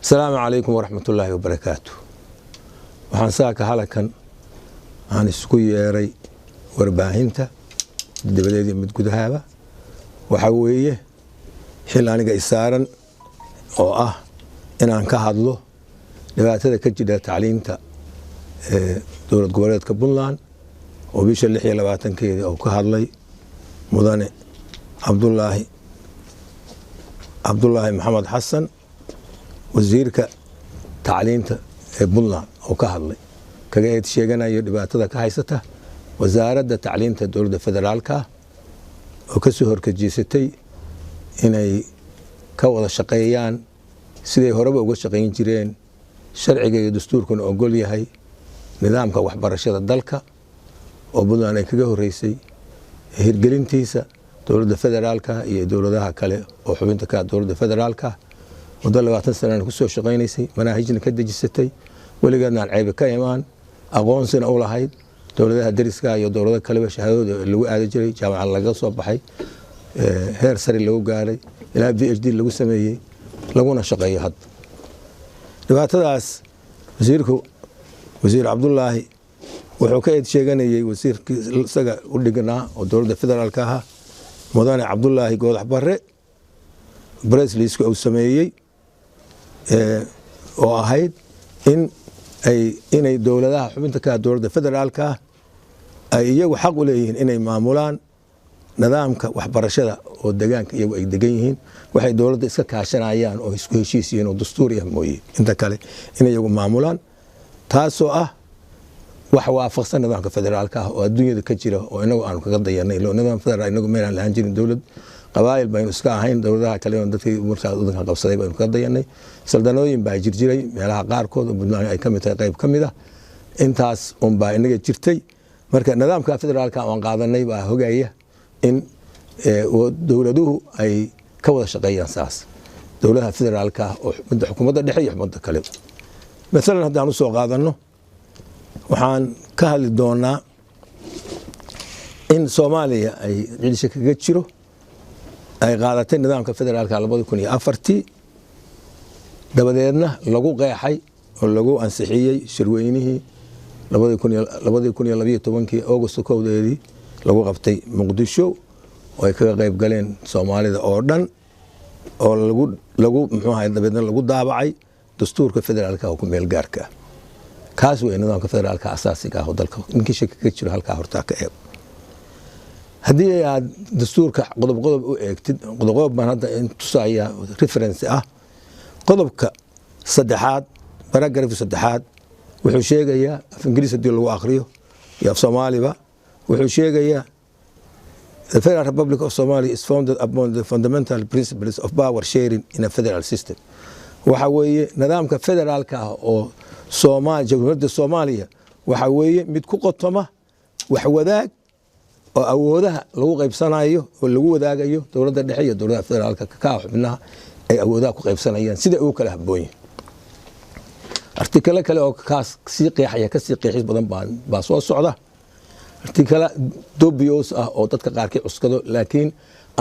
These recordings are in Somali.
Asalaamu calaykum waraxmatullaahi wabarakaatu. Waxaan saaka halakan aan isku yeeray warbaahinta dabadeed iyo mid gudahaaba. Waxaa weeye xil aniga isaaran oo ah inaan ka hadlo dhibaatada ka jira tacliinta ee dowlad goboleedka Puntland, oo bisha 26-keedii oo ka hadlay mudane Cabdulaahi Maxamed Xasan, wasiirka tacliinta ee Puntland, oo ka hadlay kaga eed sheeganayo dhibaatada ka haysata wasaaradda tacliinta dowladda federaalka, oo kasoo horkajeesatay inay ka wada shaqeeyaan siday horeba uga shaqayn jireen, sharciga iyo dastuurkuna ogol yahay, nidaamka waxbarashada dalka oo Puntland ay kaga horeysay hirgelintiisa dowladda federaalka iyo dowladaha kale oo xubinta ka dowladda federaalka, muddo 20 sanana kusoo shaqaynaysay, manaahijna ka dejisatay, weligeedna aan ceebe ka imaan, aqoonsina u lahayd dowladaha deriska iyo dowlado kaleba, shahaadadooda lagu aadi jiray, jaamacad laga soo baxay, heer sare lagu gaaray, ilaa PhD lagu sameeyey, laguna shaqeeyo. Hadda dhibaatadaas wasiirku, wasiir Cabdulaahi, wuxuu ka eed sheeganayey wasiirkii isaga u dhignaa oo dowladda federaalka ahaa, mudane Cabdulaahi Goodax Barre, press release-ka uu sameeyey oo ahayd in ay inay dowladaha xubinta ka dowladda federaalka ay iyagu xaq u leeyihiin inay maamulaan nidaamka waxbarashada oo degaanka iyagu ay degan yihiin, waxay dowladda iska kaashanayaan oo isku heshiis yihiin oo dastuuri ah mooye, inta kale inay iyagu maamulaan, taasoo ah wax waafaqsan nidaamka federaalka ah oo adduunyada ka jira oo inagu aanu kaga dayanay. Ilo nidaam federaal inagu meelaan lahaan jirin, dowlad qabaayil baynu iska ahayn. Dowladaha kale oo dadkii markaas wadanka qabsaday baynu kaga dayanay. Saldanooyin baa jirjiray meelaha qaarkood oo Puntland ay ka mid tahay, qayb ka mid ah intaas unbaa inaga jirtay. Marka nidaamka federaalka aan qaadanay baa hogaya in dowladuhu ay ka wada shaqeeyaan saas, dowladaha federaalka oo midda xukuumadda dhexe iyo xukuumadda kale. Maalan haddaan usoo qaadano, waxaan ka hadli doonaa in Soomaaliya ay cidisha kaga jiro ay qaadatay nidaamka federaalka 2004-tii, dabadeedna lagu qeexay oo lagu ansixiyey shirweynihii 2012-kii August 1-deedii lagu qabtay Muqdisho, oo ay kaga qayb galeen Soomaalida oo dhan, oo lagu muxuu ahay, dabeedna lagu daabacay dastuurka federaalka oo ku meel gaarka ah. Kaas wey nidaamka federaalka asaasiga ah oo dalka. Ninkii shaki kaga jiro halkaa hortaa ka eego. Haddii aad dastuurka qodob qodob u eegtid, qodob qodob baan hadda tusaya reference ah. Qodobka saddexaad, paragraph saddexaad, wuxuu sheegayaa, af Ingiriis haddii lagu akhriyo iyo af Soomaaliba, wuxuu sheegayaa: "The Federal Republic of Somalia is founded upon the fundamental principles of power sharing in a federal system." Waxa weeye nidaamka federaalka ah oo Jamhuuriyadda Soomaaliya waxa weeye mid ku qotoma wax wadaag oo awoodaha lagu qaybsanayo oo lagu wadaagayo dowladda dhexe iyo dowladda federaalka ka xubnaha ay awoodaha ku qaybsanayaan sida ugu kala habboon yihin. Artikalo kale oo kaas sii qeexaya, kasii qeexis badan baa soo socda. Artikala dubious ah oo dadka qaarkii cuskado, laakiin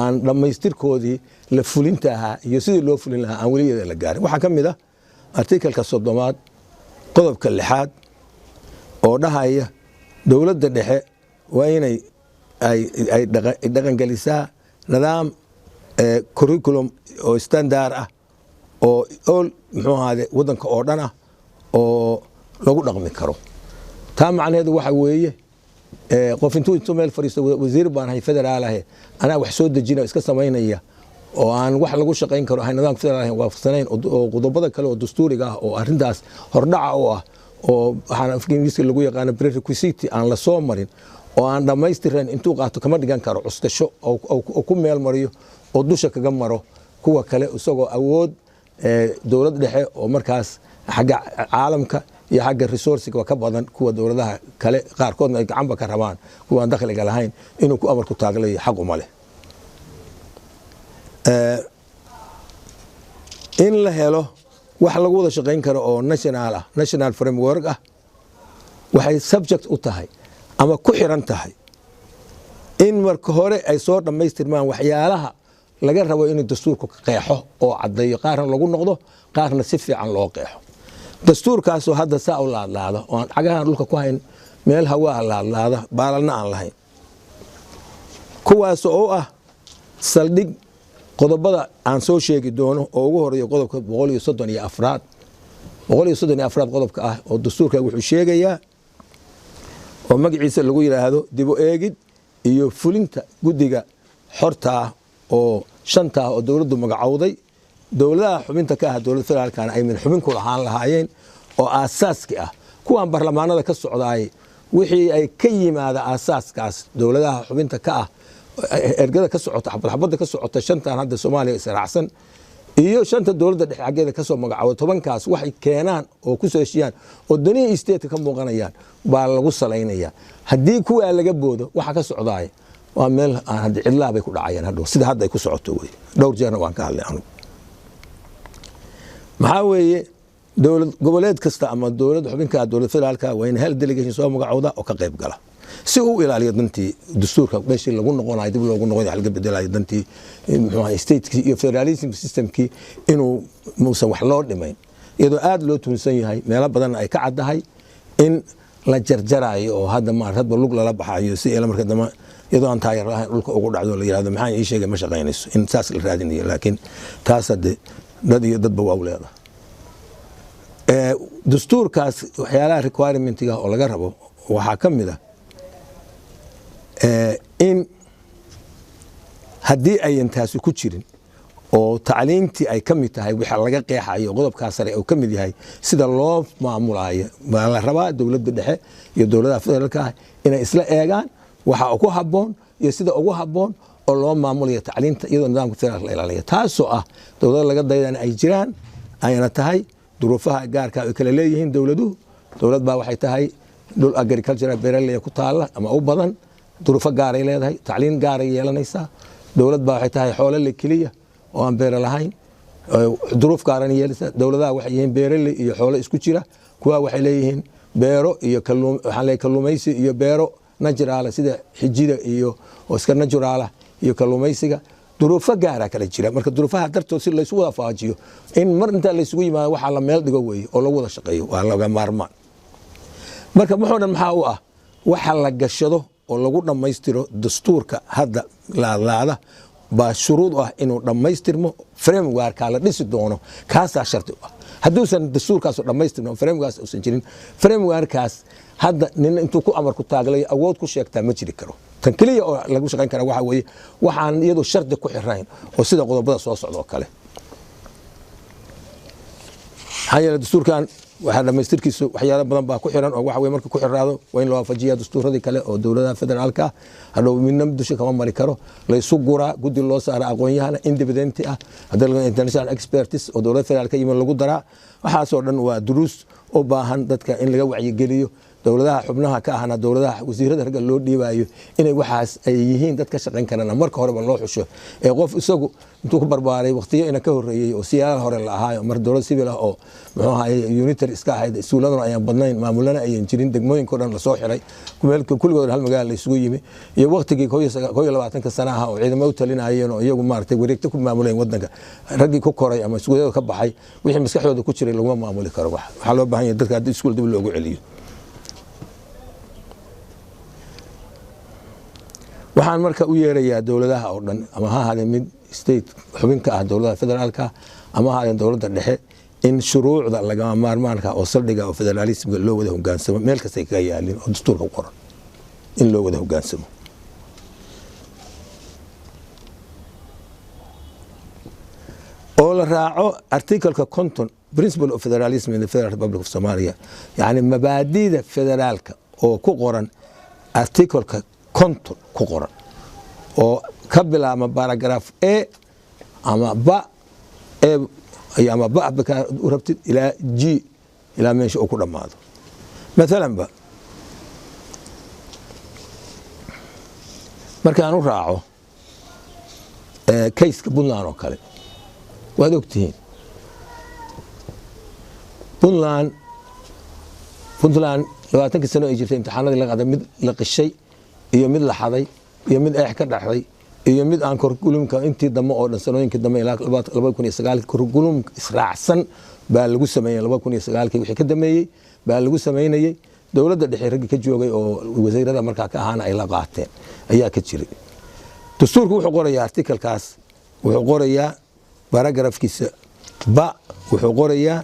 aan dhammaystirkoodii la fulinta ahaa iyo sidii loo fulin lahaa aan weligeeda la gaarin, waxaa ka mid ah artikalka 30aad, qodobka lixaad, oo dhahaya dowladda dhexe waa inay ay dhaqangelisaa nidaam curriculum oo standard ah oo all muxuu ahaade waddanka oo dhan ah oo lagu dhaqmi karo. Taa macnaheedu waxa weeye, qof intuu meel fadhiisto, "Wasiir baan ahay federaal ahe, anaa wax soo dejina," iska samaynaya oo aan wax lagu shaqayn karo ahayn, nidaamka federaal ahayn, waafaqsanayn oo qodobada kale oo dastuuriga ah oo arrintaas hordhaca u ah, oo waxaan afka Ingiriiska lagu yaqaano prerequisite, aan la soo marin oo aan dhammaystirayn, intuu qaato kama dhigan karo cuskasho oo ku meel mariyo oo dusha kaga maro kuwa kale, isagoo awood dowlad dhexe oo markaas xagga caalamka iyo xagga resource-iga ka badan kuwa dowladaha kale qaarkoodna ay gacanba ka rabaan kuwa aan dakhliga lahayn, inuu ku amarku taaglayo xaq uma leh. In la helo wax lagu wada shaqayn karo oo national ah, national framework ah, waxay subject u tahay ama ku xiran tahay in marka hore ay soo dhammaystirmaan waxyaalaha laga rabo inuu dastuurku qeexo oo caddeeyo, qaarna lagu noqdo, qaarna si fiican loo qeexo. Dastuurkaasoo hadda saa u laadlaada oo aan cagahan dhulka ku hayn, meel hawaa laadlaada, baalalna aan lahayn, kuwaas oo ah saldhig qodobada aan soo sheegi doono, oo ugu horeeyo qodobka 134aad. 134aad qodobka ah oo dastuurka wuxuu sheegayaa, oo magaciisa lagu yidhaahdo dib u eegid iyo fulinta guddiga xorta ah oo shanta ah oo dowladdu magacowday, dowladaha xubinta ka ah dowladda federaalkana ay min xubin ku lahaan lahaayeen, oo aasaaski ah kuwan baarlamaanada ka socdaayay wixii ay ka yimaada aasaaskaas dowladaha xubinta ka ah, ergada ka socota, xabadxabadda ka socota, shantan hadda Soomaaliya israacsan iyo shanta dowladda dhexe xaggeeda kasoo magacaabo, 10kaas waxay keenaan oo ku soo heshiyaan oo danihii stateka ka muuqanayaan baa lagu salaynaya. Haddii kuwaa laga boodo, waxa ka socdaaya waa meel aan hadda cidlaa bay ku dhacayaan hadhow, sida hadda ay ku socoto wey. Dhowr jeerna waan ka hadlay anugu. Maxaa weeye, dowlad goboleed kasta ama dowlad xubinka dowlad federaalka waa in hal delegation soo magacowda oo ka qayb gala, si uu ilaaliyo dantii dastuurka meeshii lagu noqonayo, dib loogu noqonayo, laga bedelayo dantii, muxuu ahay, statekii iyo federalism systemkii inuu muusan wax loo dhimayn, iyadoo aad loo tuhunsan yahay, meelo badanna ay ka caddahay in la jarjarayo oo hadda maar hadba lug lala baxayo, si ila marka dambe iyadoo aan taageer lahayn dhulka ugu dhacdo, la yidhahdo maxaan ii sheegay, ma shaqaynayso, in saas la raadinayo. Laakiin taas hadde dad iyo dadba waa u leedahay dastuurkaas. Waxyaalaha requirementiga oo laga rabo waxaa ka mid ah in haddii ayan taasi ku jirin oo tacliintii ay ka mid tahay waxa laga qeexayo qodobkaa sare uu ka mid yahay sida loo maamulaayo, baa la rabaa dowladda dhexe iyo dowladaha federaalka ah inay isla eegaan waxa ku habboon iyo sida ugu habboon oo loo maamulayo tacliinta, iyadoo nidaamka federaalka la ilaaliyo, taasoo ah dowlada laga daydana ay jiraan, ayna tahay duruufaha gaarka ay kala leeyihiin dowladuhu. Dowlad baa waxay tahay dhul agriculture, beeraley ku taala ama u badan, duruufo gaaray leedahay, tacliin gaaray yeelanaysaa. Dowlad baa waxay tahay xoolole keliya oo aan beero lahayn, duruuf gaaran yeelaysaa. Dowladaha waxay yihiin beeraley iyo xoolo isku jira, kuwa waxay leeyihiin beero iyo waxaan leeyahay kalluumaysi iyo beero natural, sida xijida iyo oo iska natural iyo kalluumaysiga. Duruufo gaara kala jira. Marka duruufaha dartood si laysu wada faajiyo, in mar intaa laysugu yimaado waxaa la meel dhigo weeye oo lagu wada shaqeeyo, waa laga maarmaan. Marka muxuu dhan maxaa u ah waxa la gashado oo lagu dhammaystiro dastuurka hadda laadlaada baa shuruud u ah inuu dhammaystirmo frameworka la dhisi doono, kaasaa shardi u ah. Hadduusan dastuurkaasu dhammaystirmo, frameworkaas uusan jirin, frameworkaas hadda nin intuu ku amar ku taaglay awood ku sheegtaa ma jiri karo. Tan keliya oo lagu shaqayn kara waxa weeye waxaan iyadoo shardi ku xirayn oo sida qodobada soo socda oo kale. Maxaa yeele, dastuurkan waxaa dhammaystirkiisu waxyaalo badan baa ku xiran, oo waxa weye marka ku xiraado waa in la waafajiyaa dastuuradii kale oo dowladaha federaalka ah. Hadhow midna dusha kama mari karo, laysu guraa, guddi loo saara aqoon-yahana independent ah, haddii international experts oo dowladda federaalka yimid lagu daraa. Waxaasoo dhan waa duruus u baahan dadka in laga wacyigeliyo, dowladaha xubnaha ka ahna dowladaha wasiirada ragga loo dhiibayo inay waxaas ay yihiin dad ka shaqayn karana marka horeba loo xusho, ee qof isagu intuu ku barbaaray waqtiyo ina ka horreeyey oo siyaalaha hore la ahaayo, mar dowlad civil ah oo muxuu ahaye unitary iska ahayd, iskuuladuna ayaan badnayn, maamulana ayan jirin, degmooyinka o dhan lasoo xiray, kulligood hal magaala la isugu yimi, iyo waqtigii 21-ka sana ah oo ciidamo u talinayeen oo iyagu maaragtay wareegto ku maamuleen wadanka, raggii ku koray ama iskuulyada ka baxay wixii maskaxdooda ku jiray laguma maamuli karo. Waxaa loo baahan yahay dadka haddii iskuul dib loogu celiyo. Waxaan marka u yeerayaa dowladaha oo dhan, ama ha ahaadeen mid state xubin ka ah dowladaha federaalka ama ha ahaadeen dowladda dhexe, in shuruucda lagama maarmaanka oo saldhiga oo federaalismka loo wada hogaansamo, meel kastay kaga yaalin oo dastuurka ku qoran in loo wada hogaansamo, oo la raaco articleka 50, principle of federalism in the Federal Republic of Somalia, yacni mabaadida federaalka oo ku qoran articleka 50 ku qoran, oo ka bilaabma paragraph A ama ba A ama ba baka u rabtid ilaa G, ilaa meesha uu ku dhammaado. Maalan ba markaan u raaco caseka Puntland oo kale, waad ogtihiin Puntland 20kii sano ay jirtay imtixaanadii la qaaday, mid la qishay iyo mid la xaday iyo mid eex ka dhaxday Iyo mid aan curriculumka intii dambe oo dhan, sanooyinkii dambe ilaa 2009 curriculum israacsan baa lagu sameeyey. 2009-kii wixii ka dambeeyey baa lagu sameynayey. Dowladda dhexe raggi ka joogay oo wasiirada markaa ka ahaana ay la qaateen ayaa ka jiray. Dastuurku wuxuu qorayaa, articlekaas wuxuu qorayaa, paragraphkiisa ba wuxuu qorayaa: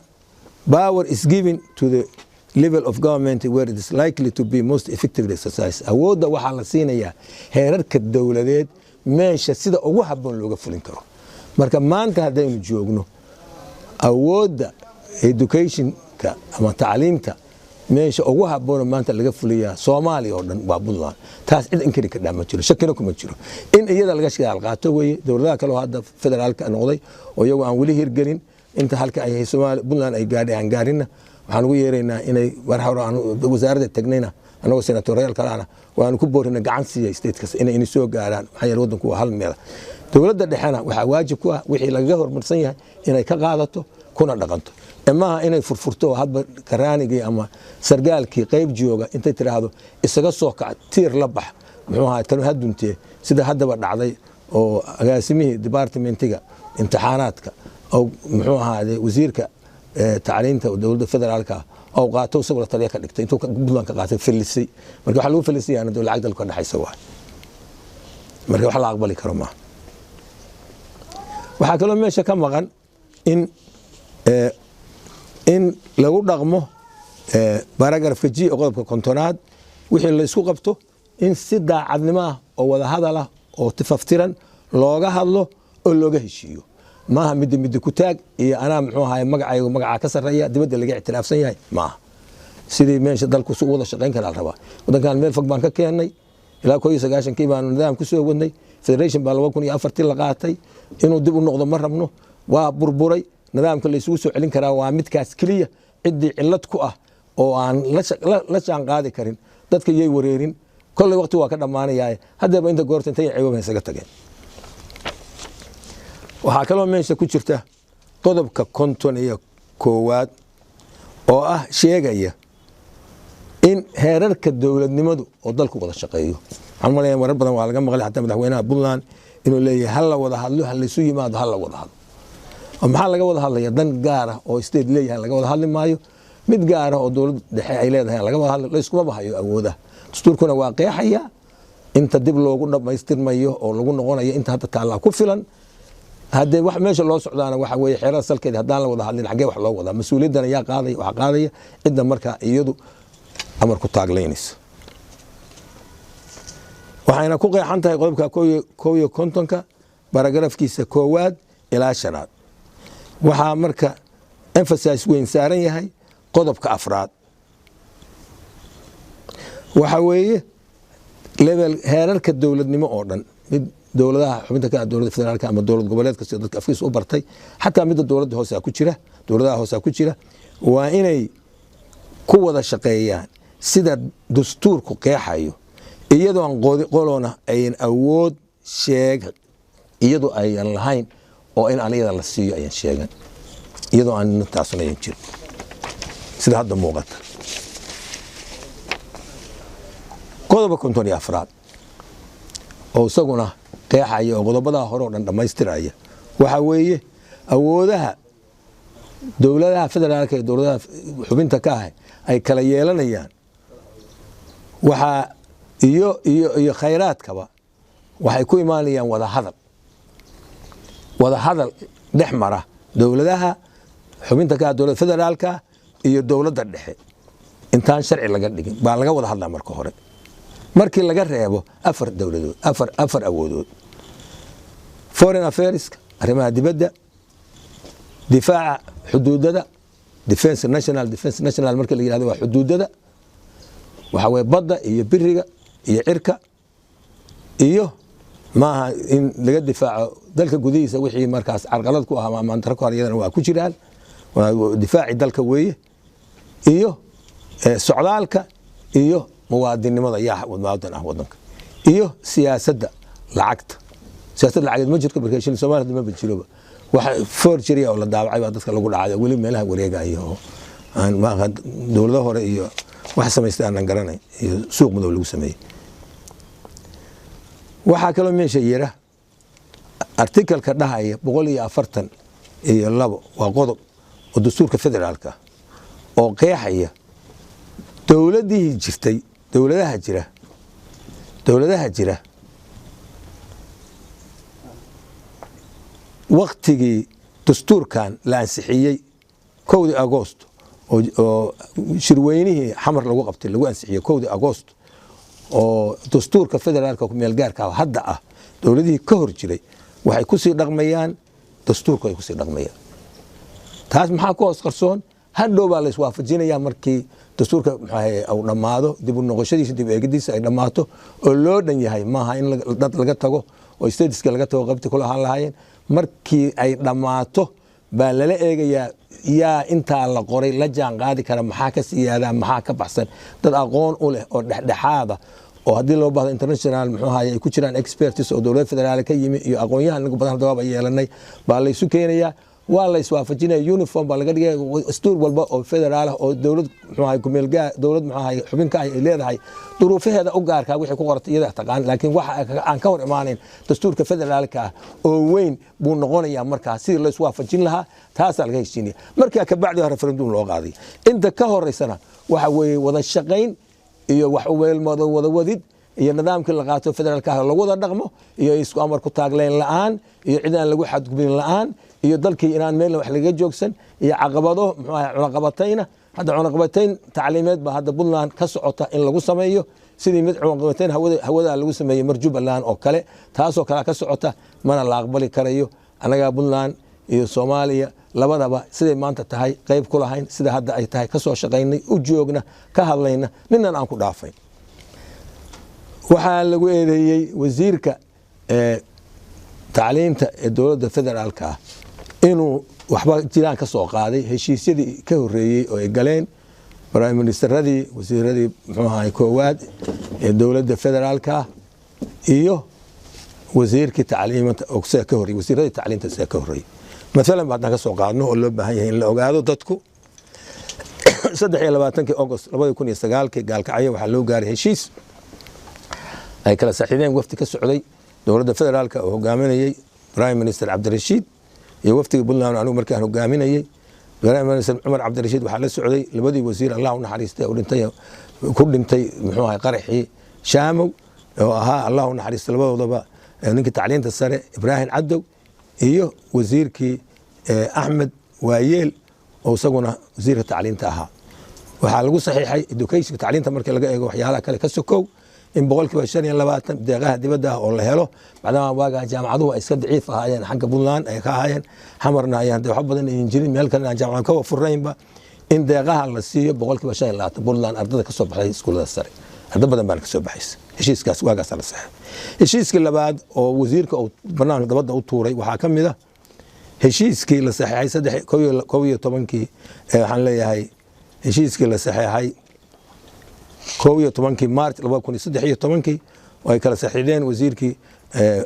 "Power is given to the level of government where it is likely to be most effectively exercised." Awoodda waxaa la siinayaa heerarka dowladeed meesha sida ugu habboon looga fulin karo. Marka maanta haddaynu joogno, awoodda educationka ama tacliimta meesha ugu habboon maanta laga fuliyaa Soomaaliya oo dhan waa Puntland. Taas cid inkari kadhaa ma jiro, shakina kuma jiro. In iyada laga shidaal qaato weeye. Dowladaha kale oo hadda federaalka noqday oo iyagu aan weli hirgelin inta halka ay Soomaaliya Puntland ay gaadhay aan gaarinna, waxaan ugu yeeraynaa inay war hore aan wasaaradda tagnayna, anagoo senatoriyaal kalena waanu ku boorina, gacan siiya statekas inay soo gaaraan. Maxaa yeele, waddanku waa hal meel. Dowladda dhexena waxaa waajib ku ah wixii lagaga horumarsan yahay inay ka qaadato kuna dhaqanto. Maaha inay furfurto oo hadba karaanigii ama sargaalkii qayb jooga intay tiraahdo isaga soo kac, tiir la bax, muxuu ahaa, tanu haduntee, sida haddaba dhacday oo agaasimihii departmentiga imtixaanaadka oo muxuu ahaade wasiirka tacliinta dowladda federaalka oo qaato, isagoo la taliya ka dhigtay, intuu Puntland ka qaatay felisay. Marka waxaa lagu felisayana dee lacag dalka ka dhexaysa waay. Marka wax la aqbali karo maaha. Waxaa kaloo meesha ka maqan in lagu dhaqmo paragraphka G oo qodobka 50aad. Wixii la isku qabto in si daacadnimo ah oo wada hadal ah oo tifaftiran looga hadlo oo looga heshiiyo. Maaha midi midi ku taag iyo anaa muxuu ahaay magacaygu magacaa ka sarreeya, dibadda laga ictiraafsan yahay maaha. Sidii meesha dalku si u wada shaqayn karaa la rabaa. Waddankan meel fog baan ka keennay. Ilaa 91-kii baanu nidaam ku soo wadnay. Federation baa 2004-tii la qaatay. Inuu dib u noqdo ma rabno, waa burburay. Nidaamka la isugu soo celin karaa waa midkaas keliya. Ciddii cillad ku ah oo aan la jaan qaadi karin, dadka yay wareerin. Kolley waqti waa ka dhammaanayaa. Haddaba inta goorta intay ceebaba isaga tageen. Waxaa kaloo meesha ku jirta qodobka 51aad oo ah sheegaya in heerarka dowladnimadu oo dalku wada shaqeeyo. Waxaan malaya warar badan waa laga maqlay, xataa madaxweynaha Puntland inuu leeyahay ha la wada hadlo, ha laysu yimaado, ha la wada hadlo. Oo maxaa laga wada hadlaya? Dan gaar ah oo state leeyahay laga wada hadli maayo, mid gaar ah oo dowlad dhexe ay leedahay laga wada hadli, layskuma bahayo awoodaha. Dastuurkuna waa qeexaya inta dib loogu dhammaystirmayo oo lagu noqonayo. Inta hadda taallaa ku filan. Haddee wax meesha loo socdaana waxa weeye xeerada salkeeda. Haddaan la wada hadlin, xaggee wax loo wadaa? Mas-uuliyaddana yaa qaadaya? Waxaa qaadaya cidda markaa iyadu amar ku taaglaynaysa. Waxayna ku qeexan tahay qodobka 51-ka paragraphkiisa koowaad ilaa shanaad. Waxaa marka emphasize weyn saaran yahay qodobka afraad. Waxa weeye level heerarka dowladnimo oo dhan, mid dowladaha xubinta ka ah dowladda federaalka ama dowlad goboleed kasta dadka afkiisa u bartay, xataa midda dowladda hoose ku jira, dowladaha hoose ku jira, waa inay ku wada shaqeeyaan sida dastuurku qeexayo, iyadoon qolona ayan awood sheeg iyadoo ayan lahayn oo in aniyada la siiyo ayan sheegan, iyadoo aan taasuna ayan jirin sida hadda muuqata. Qodoba 54aad oo isaguna qeexaya oo qodobadaa hore oo dhan dhammaystiraya waxaa weeye awoodaha dowladaha federaalka iyo dowladaha xubinta ka ah ay kala yeelanayaan waxaa iyo khayraadkaba waxay ku imaanayaan wada hadal, wada hadal dhex mara dowladaha xubinta ka ah dowladda federaalka iyo dowladda dhexe. Intaan sharci laga dhigin baa laga wada hadlaa marka hore, markii laga reebo afar dowladood, afar awoodood: foreign affairska, arrimaha dibadda, difaaca xuduudada, defense national. Defense national marka la yidhahdo waa xuduudada, waxa weye badda iyo biriga iyo cirka, iyo maaha in laga difaaco dalka gudihiisa wixii markaas carqalad ku ah ama ammaandaro ku har, iyadana waa ku jiraan, waa difaaci dalka weeye, iyo socdaalka iyo muwaadinimada, yaa muwaadin ah wadanka, iyo siyaasadda lacagta. Siyaasadda lacageed ma jirto. Marka shilin Soomaaliya ma jiroba, waxa forgery oo la daabacay baa dadka lagu dhacay, weli meelaha wareegaya oo aan maaha dowlado hore iyo wax samaystay aanan garanay iyo suuq madow lagu sameeyey. Waxaa kaloo meesha yira Article-ka dhahaya 142 waa qodob oo dastuurka federaalka oo qeexaya dowladihii jirtay, dowladaha jira waktigii dastuurkan la ansixiyey, 1dii Agoost, oo shirweynihii Xamar lagu qabtay lagu ansixiyey 1dii Agoost, oo dastuurka federaalka kumeelgaarka hadda ah, dowladihii ka hor jiray waxay kusii dhaqmayaan dastuurku ay kusii dhaqmayaan. Taas maxaa ku hoos qarsoon? Hadhow baa la iswaafajinaya markii dastuurka muxuu uu dhammaado, dib u noqoshadiisa, dib eegidiisa ay dhammaato oo loo dhan yahay. Maaha in dad laga tago oo states-ka laga tago qaybta kula ahaan lahaayeen. Markii ay dhammaato baa lala eegayaa yaa intaa la qoray la jaan qaadi kara, maxaa ka siyaadaa, maxaa ka baxsan. Dad aqoon u leh oo dhexdhexaada oo haddii loo baahdo international, muxuu ahaye, ay ku jiraan experts oo dowlad federaal ka yimi iyo aqoon-yahan nagu badan hadda waaba yeelanay baa la isu keenayaa, waa la iswaafajinaya, uniform baa laga dhigaya. Dastuur walba oo federaal ah oo dowlad, muxuu ahay, kumeelgaa dowlad, muxuu ahay, xubin ka ah ay leedahay duruufaheeda u gaarkaa wixii ku qoratay iyada taqaan, laakiin waxa aan ka hor imaanayn dastuurka federaalka ah oo weyn buu noqonayaa. Markaa sidii la iswaafajin lahaa taasaa laga heshiinaya. Markaa kabacdi referendum loo qaaday. Inta ka horeysana waxa weeye wada shaqayn iyo wax weelmado wada wadid iyo nidaamkii la qaato federaalka ah lagu wada dhaqmo iyo isku amar ku taagleyn la'aan iyo cid aan lagu xadgudbin la'aan iyo dalkii inaan meel wax lagaga joogsan iyo caqabado, muxuu ahay, cunaqabatayna. Hadda cunaqabatayn tacliimeed baa hadda Puntland ka socota in lagu sameeyo, sidii mid cunaqabatayn hawada lagu sameeyey mar Jubbaland oo kale, taasoo kale ka socota, mana la aqbali karayo. Annagaa Puntland iyo Soomaaliya labadaba siday maanta tahay qayb ku lahayn, sida hadda ay tahay ka soo shaqaynay, u joogna, ka hadlayna, ninan aan ku dhaafayn. Waxaa lagu eedeeyey wasiirka tacliinta ee dowladda federaalka ah inuu waxba jiraan ka soo qaaday heshiisyadii ka horreeyey oo ay galeen prime minister-adii, wasiiradii, muxuu ahay, koowaad ee dowladda federaalka ah iyo wasiirkii tacliimta oo sida ka horreeyey, wasiiradii tacliinta sida ka horreeyey. Maalan ba haddaan ka soo qaadno oo loo baahan yahay in la ogaado dadku, 23-kii August 2009-kii Gaalkacyo waxaa loo gaaray heshiis ay kala saxiideen wafdi ka socday dowladda federaalka oo hogaaminayey Prime Minister Cabdirashiid iyo wafdiga Puntland anigu markaan hogaaminayey. Prime Minister Cumar Cabdirashiid waxaa la socday labadii wasiir, Allah u naxariistay, oo dhintay, ku dhintay, muxuu ahay, qaraxii Shaamow oo ahaa, Allah u naxariistay labadoodaba, ninkii tacliinta sare Ibraahim Cadow iyo wasiirkii Axmed Waayeel oo isaguna wasiirka tacliinta ahaa. Waxaa lagu saxiixay education, tacliinta markii laga eego waxyaalaha kale ka sokow, in 25% deeqaha dibadda ah oo la helo, maadaama waagaa jaamacaduhu ay iska daciif ahaayeen xagga Puntland ay ka ahaayeen, Xamarna ayaan dee wax badan ayan jirin, meel kalena aan jaamacad ka furnaynba, in deeqaha la siiyo 25% Puntland ardada ka soo baxday iskuullada sare. Arda badan baana ka soo baxaysa. Heshiiskaas waagaasaa la saxay. Heshiiskii labaad oo wasiirka uu barnaamijka dabadda u tuuray waxaa ka mid ah heshiiskii la saxeexay saddex kow iyo tobankii, waxaan leeyahay heshiiskii la saxeexay 11-kii March 2013-kii oo ay kala saxiixdeen wasiirkii,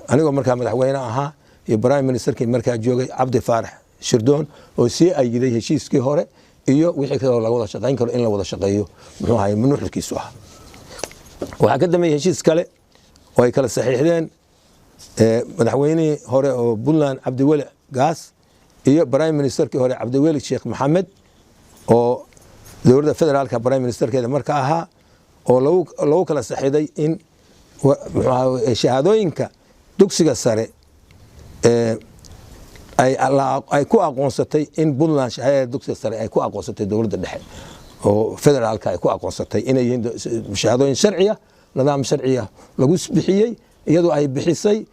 anigoo markaa madaxweyne ahaa, iyo prime minister-kii markaa joogay Cabdi Faarax Shirdoon, oo sii ayiday heshiiskii hore iyo wixii kaloo laga wada shaqayn karo in la wada shaqeeyo, muxuu ahay, nuxurkiisu ahaa. Waxaa ka dambeeyey heshiis kale oo ay kala saxiixdeen madaxweynihii hore oo Puntland Cabdiweli Gaas iyo prime minister-kii hore Cabdiweli Sheekh Maxamed oo dowladda federaalka prime minister-keeda marka ahaa, oo lagu kala saxiiday in muxuu ahaa, shahaadooyinka dugsiga sare ay ku aqoonsatay in Puntland shahaadada dugsiga sare ay ku aqoonsatay dowladda dhexe oo federaalka ay ku aqoonsatay inay yihiin shahaadooyin sharciya, nidaam sharciya lagu bixiyey, iyadoo ay bixisay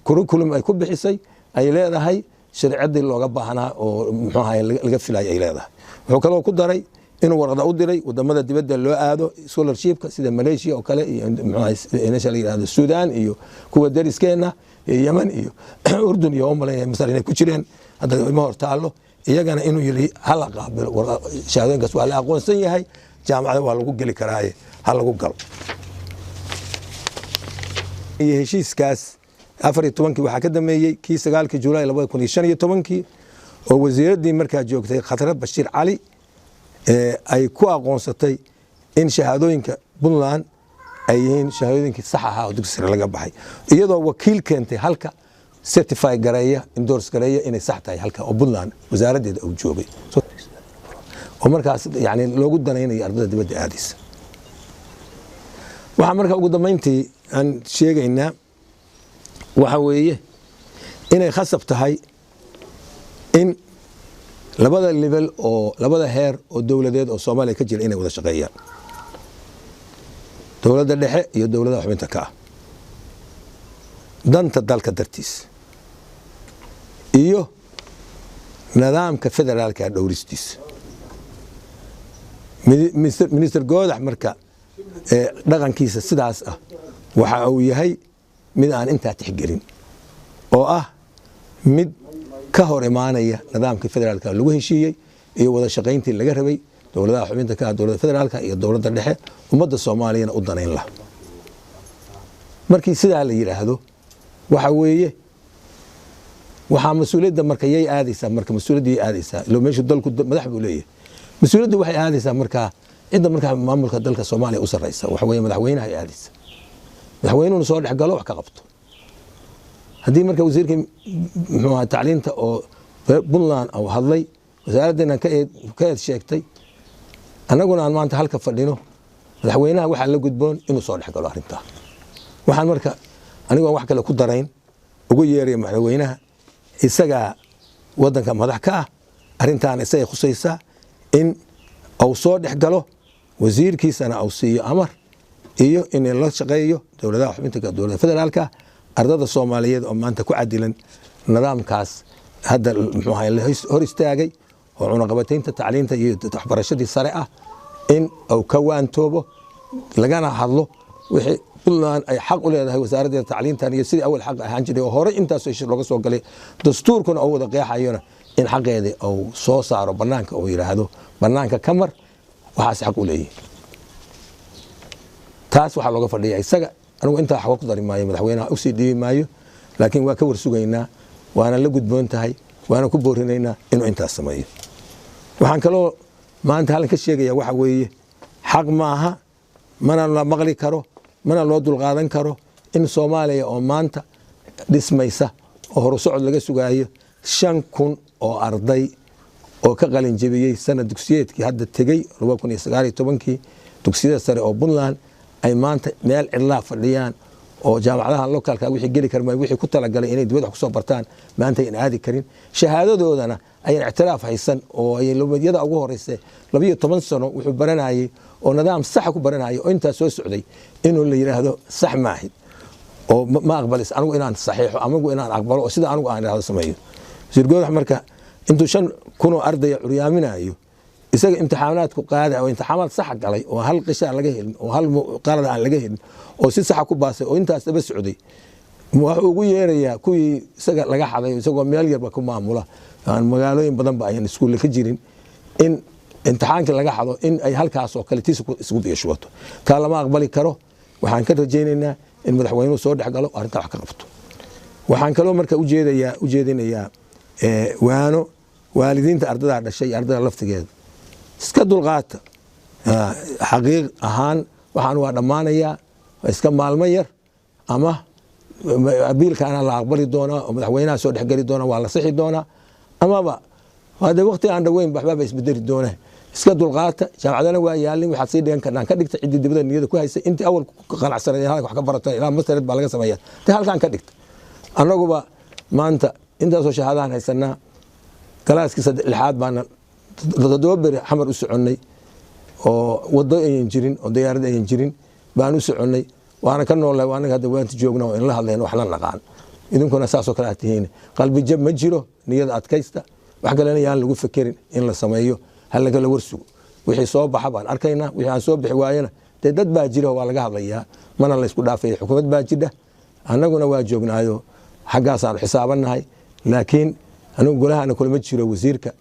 curriculum ay ku bixisay, ay leedahay sharciyadii looga baahnaa oo, muxuu ahay, laga filayay ay leedahay. Wuxuu kaloo ku daray inuu warqada u diray wadamada dibadda loo aado scholarship-ka, sida Malaysia oo kale iyo, muxuu ahay, meesha la yidhahdo Sudan iyo kuwa dariskeenna iyo Yemen iyo Urdun iyo umaleynaya Masar inay ku jireen, hadda ima hor taallo, iyagana inuu yidhi hala qaabilo shahaadooyinkaas, waa la aqoonsan yahay, jaamacada waa lagu geli karaaye ha lagu galo. Iyo heshiiskaas 14-kii waxaa ka dambeeyey kii 9-kii Julaay 2015-kii oo wasiiraddii markaa joogtay Khatre Bashiir Cali ay ku aqoonsatay in shahaadooyinka Puntland ay yihiin shahaadooyinkii sax ahaa oo dugsi sare laga baxay, iyadoo wakiil keentay halka certify gareeya, endorse gareeya inay sax tahay halka oo Puntland wasaaraddeeda uu joogay, oo markaas yani loogu danaynayo ardada dibadda aadaysa. Waxaa marka ugu dambeyntii aan sheegaynaa waxa weeye inay khasab tahay in labada level oo labada heer oo dowladeed oo Soomaaliya ka jira inay wada shaqeeyaan, dowladda dhexe iyo dowladaha xubinta ka ah, danta dalka dartiis iyo nidaamka federaalka dhowristiisa. Minister Goodax marka dhaqankiisa sidaas ah waxa uu yahay mid aan intaa tixgelin, oo ah mid ka hor imaanaya nidaamkii federaalka lagu heshiiyey iyo wada shaqayntii laga rabay dowladaha xubinta ka ah dowladda federaalka iyo dowladda dhexe, ummadda Soomaaliyana u danayn laha. Markii sidaa la yidhaahdo, waxa weeye waxaa mas-uuliyadda marka yay aadaysaa, marka mas-uuliyadda yay aadaysaa? Ilo meeshu dalku madax buu leeyahay. Mas-uuliyadda waxay aadaysaa markaa cidda markaa maamulka dalka Soomaaliya u sarreysa, waxa weeye madaxweynaha ay aadaysaa. Madaxweynuhuna soo dhex galo, wax ka qabto. Haddii marka wasiirkii muxuu ahaa tacliinta oo Puntland uu hadlay, wasaaraddeena ka eed sheegtay, annaguna aan maanta halka fadhino, madaxweynaha waxaa la gudboon inuu soo dhex galo arrintaa. Waxaan marka anigoon wax kale ku darayn ugu yeeraya madaxweynaha, isagaa waddanka madax ka ah, arrintaana isagay khusaysaa, in uu soo dhex galo, wasiirkiisana uu siiyo amar iyo in la shaqeeyo dowladaha xubinta dowladda federaalka, ardada Soomaaliyeed oo maanta ku cadilan nidaamkaas hadda muxuu ahay la hor istaagay oo cunaqabataynta tacliinta iyo waxbarashadii sare ah, in uu ka waantoobo, lagana hadlo wixii Puntland ay xaq u leedahay wasaaraddeeda tacliintan iyo sidii awal xaq ahaan jiray oo horey intaas heshiis looga soo galay, dastuurkuna uu wada qeexayona, in xaqeedii uu soo saaro bannaanka, uu yidhaahdo bannaanka ka mar, waxaas xaq u leeyihin. Taas waxaa looga fadhiya isaga. Anigu intaa waxba ku dari maayo, madaxweynaha usii dhiibi maayo, laakiin waa ka warsugaynaa, waana la gudboon tahay, waana ku boorinaynaa inuu intaas sameeyo. Waxaan kaloo maanta halkan ka sheegaya waxa weeye xaq maaha, mana la maqli karo, mana loo dulqaadan karo in Soomaaliya oo maanta dhismaysa oo horusocod laga sugaayo, 5000 oo arday oo ka qalin jebiyey sanad dugsiyeedkii hadda tegey 2019-kii dugsiyada sare oo Puntland ay maanta meel cidlaa fadhiyaan, oo jaamacadaha localka wixii geli karma, wixii ku talagalay inay dibadda wax kusoo bartaan maanta ayan aadi karin, shahaadadoodana ayan ictiraaf haysan, oo ay yada ugu horeysa 12 sano wuxuu baranayay oo nidaam saxa ku baranayay oo intaas soo socday inuu la yidhaahdo sax maahid oo ma aqbalis anigu inaan saxiixo, amagu inaan aqbalo oo sida anigu aan idhaahdo sameeyo. Wasiir Goodax marka intuu 5000 oo ardaya curyaaminayo, isaga imtixaanaadku qaada oo imtixaanaad saxa galay oo hal qisha aan laga helin oo hal qalad aan laga helin oo si saxa ku baasay oo intaas daba socday, wuxuu ugu yeerayaa kuwii isaga laga xaday, isagoo meel yarba ku maamula, aan magaalooyin badan ba ayan iskuulle ka jirin, in imtixaankii laga xado in ay halkaas oo kale tiisa isugu biyashubato. Taa lama aqbali karo. Waxaan ka rajaynaynaa in madaxweynuhu soo dhex galo, arrintaa wax ka qabto. Waxaan kaloo marka ujeedinayaa waano waalidiinta ardadaa dhashay iyo ardada laftigeeda: iska dulqaata. Xaqiiq ahaan waxaan waa dhammaanayaa, waa iska maalmo yar, ama abiilkaana la aqbali doonaa oo madaxweynaha soo dhexgeli doonaa, waa la sixi doonaa, amaba hadee waqti aan dhoweyn waxbaaba isbedeli doona. Iska dulqaata. Jaamacadana waa yaalin, waxaad sii dhigan karnaan ka dhigta. Ciddii dibadda niyada ku haysay, intii awal ku qanacsanay halka wax ka barata, ilaa mastered baa laga sameeya te halkaan ka dhigta. Annaguba maanta intaasoo shahaadahan haysanaa, galaaskii lixaad baana 7 beri Xamar u soconnay, oo wado ayan jirin oo diyaarad ayan jirin baan u soconnay, waana ka noolnahay. Waa anaga hadda waanta joogna oo inla hadlayna wax la naqaan, idinkuna saasoo kale aad tihiin. Qalbi jab ma jiro, niyada adkaysta, wax kalena yaan lagu fekerin in la sameeyo, ha lagala warsugo. Wixii soo baxa baan arkaynaa, wixii aan soo bixi waayana dee dad baa jira, waa laga hadlayaa, mana la isku dhaafaya. Xukuumad baa jidha, annaguna waa joognaayo, xaggaasaanu xisaabannahay. Laakiin anigu golahana kulama jiro wasiirka,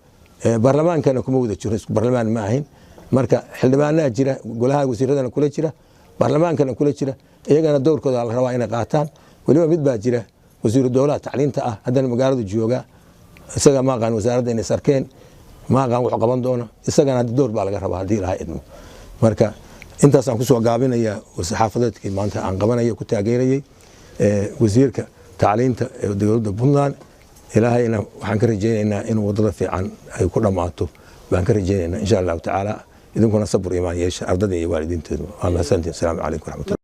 baarlamaankana kuma wada jiro, isku baarlamaan ma ahin. Marka xildhibaanaa jira golaha wasiiradana kula jira, baarlamaankana kula jira, iyagana dowrkooda la rabaa inay qaataan. Weliba mid baa jira, wasiiru dowlaha tacliinta ah, haddana magaalada jooga. Isaga ma aqaan wasaaradda inay sarkeen, ma aqaan wuxuu qaban doono. Isagana hadda door baa laga rabaa haddii Ilahay idmo. Marka intaasaan kusoo gaabinayaa saxaafadeedkii maanta aan qabanayo ku taageerayey wasiirka Tacliinta ee dowladda Puntland. Ilaahayna waxaan ka rajaynaynaa in wadada fiican ay ku dhammaato baan ka rajaynaynaa, insha Allahu tacaala. Idinkuna sabur imaan yeesha, ardada iyo waalidiinteedu. Waa mahadsantihin. Asalaamu calaykum waraxmatullah.